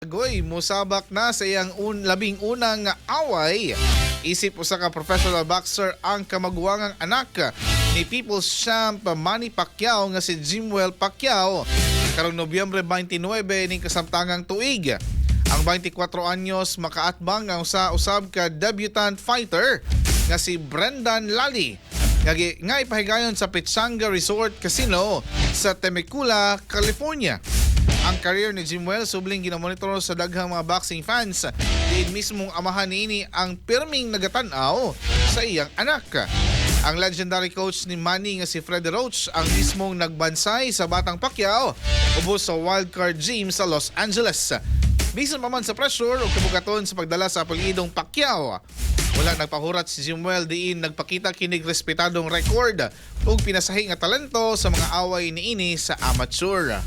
Goy musabak na sa iyang 11 nga away. Isip usa ka professional boxer ang kamaguwangang anak ni People's Champ Manny Pacquiao nga si Jimuel Pacquiao karong Nobyembre 29 ning kasamtangang tuig. Ang 24 anyos makaatbang ang sa usab ka debutant fighter nga si Brendan Lally nga ipahigayon sa Pechanga Resort Casino sa Temecula, California. Ang career ni Jimuel subling ginamonitor sa daghang mga boxing fans. Diin mismong amahan niini ang pirming nagatan-aw sa iyang anak. Ang legendary coach ni Manny nga si Freddie Roach ang mismong nagbansay sa batang Pacquiao ubos sa Wildcard Gym sa Los Angeles. Bisan pa man sa pressure o kabugaton sa pagdala sa apelyidong Pacquiao, wala nagpahurat si Jimuel diin nagpakita kinig respetadong record ug pinasahi nga talento sa mga away niini sa amateur.